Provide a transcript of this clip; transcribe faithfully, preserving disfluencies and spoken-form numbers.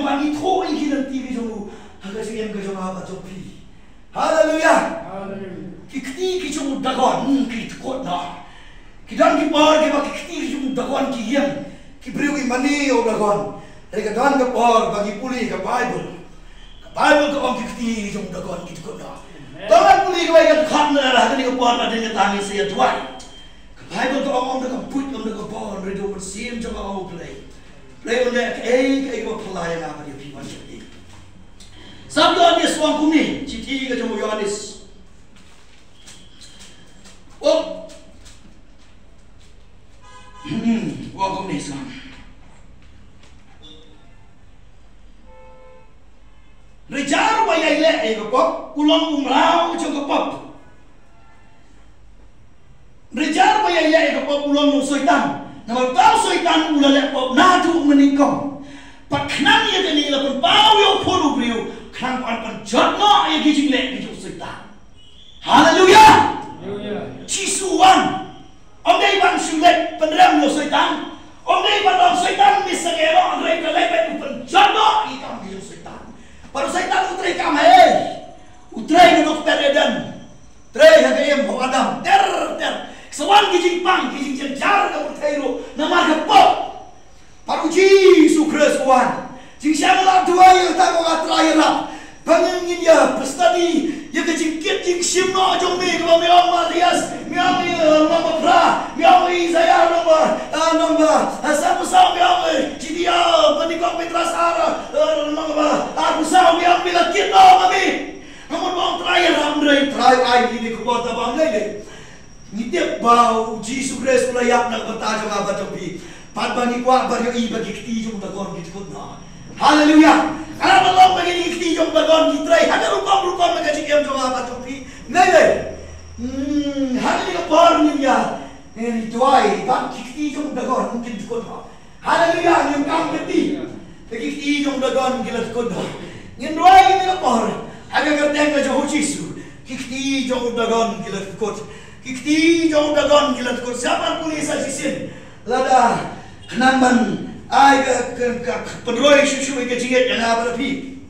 Ngi thoh ïa ki lynti ki jong u ha ka jingim ka jong nga bad jong phi. Haleluya. Haleluya. Ki kti ki jong u Dagon ki dkut noh. Ki don ki por kiba ki kti ki jong u Dagon ki ïeng, ki briew ki mane ïa u Dagon. Hynrei ka don ka por ba ngi pule ka Baibl, ka Baibl ka ong ki kti ki jong u Dagon ki dkut noh. Amen. Tang ngan pule kawei ka dkhot na kane ka por, hadien kata ngin sa ïa duwai. Ka Baibl ka ong, ym da ka buit, ym da ka bor, hynrei da u Mynsiem jong nga, ong U Blei. Blei un leh kaei kaei kaba phylla ïa nga bad ïa phi ban shakri. Sam Ïoannis u ong kumne, shithi ka jong u Ïoannis. Oh. Hmm, u ong kumne sam. Hynrei jar uba ïai leh ïa ka pop u long u mraw jong ka pop. Hynrei jar uba ïai leh ïa ka pop u long u Soitan. Namar uta u Soitan u la leh pop naduh mynnyngkong. Bad khnang ïa kane la pynpaw ïa u khun u briew, khnang ban pynjot noh ïa ki jingleh ki jong u Soitan. Haleluya. Haleluya. Jisu u wan. Ym dei ban shu leit pynrem ïa u Soitan. Ym dei ban ong Soitan me sangeh noh, hynrei u la leit ban pynjot noh ïa ki kam ki jong u Soitan. Bad u Soitan u trei kam hei. U trei naduh ka tnat Eden. Trei ha ka im ha u Adam ter ter. Sa wan ki jingpang, ki jingjynjar ka pyrthei ruh namar ka pop. Bad u Jisu Khrist u wan. Jingshisha nga la duwai ïa kata ko nga Trai ïarap ba ngin ïa pynstudy ïa ka jingkit jingshim noh jong me, kaba me ong Mathaios, me ong ïa, eh, lynnong ba phra, me ong ïa Isaïah lynnong ba, eh, lynnong ba, eh, sanphew saw, me ong ïa, eh, Judea, eh, ba nyngkong Petros ar, eh, lynnong ba arphew saw, me ong me la kit noh ma me. Nga mut ba ong Trai ïarap, hynrei Trai ai ïa kine ki khubor tang ba ym lei lei. Ngi tip ba u Jisu Khrist u la ïap na ka bynta jong nga bad jong phi. Bad ba ngi kwah ban ïohi ba ki kti jong u Dagon ki dkut noh. Haleluya. Nga la ban long ba kine ki kti jong u Dagon ki trei ha ka rukom rukom na ka jingim jong nga bad jong phi. Ngai ngai. Hmm, ha kane ka por ngin ïa, ngin duwai ba ki kti jong u Dagon kin dkut noh. Haleluya, ngin kam kti. Ki kti jong u Dagon ki la dkut noh. Ngin duwai kine ki por ha ka kyrteng ka jong u Jisu. Ki kti jong u Dagon ki la dkut. Ki kti jong u Dagon ki la dkut. Sa ban pule sa shisien. Lada khnang ban ai ka, ka, ka, ka pynroi shuh shuh ïa ka jingngeit ïa nga bad phi.